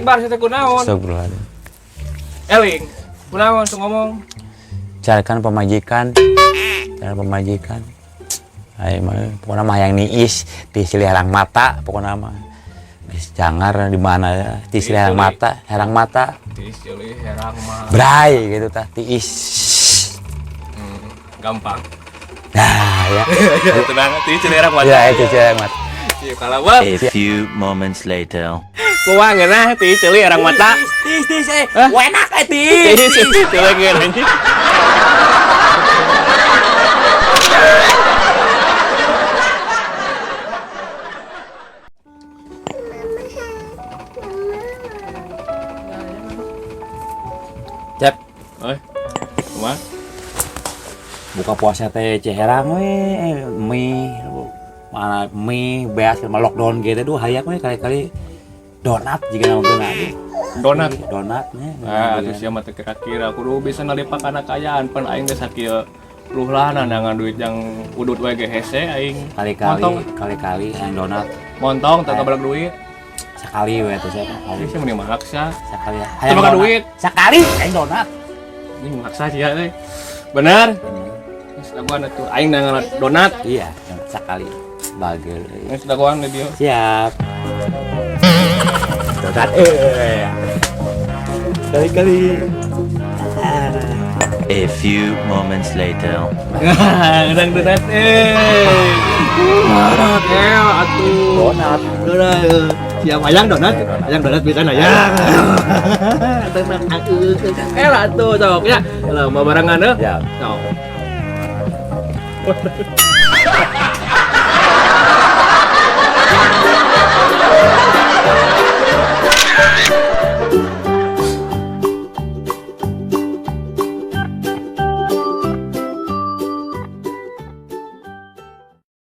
Akbar sia teh kunaon? Astagfirullahaladzim. Eling. Kunaon sok ngomong? Carikan pamajikan. Cari pamajikan. Ayo mah pokoknya mah yang niis di silih herang mata pokoknya mah. Geus jangar di mana ya, di silih herang mata, herang mata. Tiis ceuli herang mah. Bray gitu tah, tiis. Gampang. Nah, ya. Tenang, tiis ceuli herang mata. Ya, itu silih herang mata. Ieu kalawat. A few moments later. Kumaha ngeunah tiis ceuli herang mata. Tiis, tiis, eh. Enak eh, tiis. Tiis ceuli ngeunah anjing. Cep, Oi. Kumaha? Buka puasa teh ciherang we, mie mana mie beas sama lockdown gitu duh hayang we kali-kali donat juga nama geuna aduh. Donat. Donat nya. Ah, atuh sia mah teu kira-kira kudu bisa nalipa kana kayaan pan aing geus sakieu luh lah nandangan duit yang udut we ge hese aing. Kali-kali Montong, kali-kali hayang donat montong teu kabalak duit. Sekali we tuh siapa kali. Ih, sia mending maksa. Sekali Teu hayang boga donat. Duit. Sekali hayang donat. Ini maksa sia teh. Bener. Geus dagoan atuh aing nangan donat. Iya, donat sekali. Bagel. Geus dagoan di dieu. Siap. Donat eh. Kali-kali. A few moments later. Ngedang donat eh. Donat eh atuh. Donat. Donat. Siap hayang donat. Hayang donat bisa hayang. Tenang atuh. Eh lah atuh sok ya. Lah mau barengan heuh. Siap. Sok.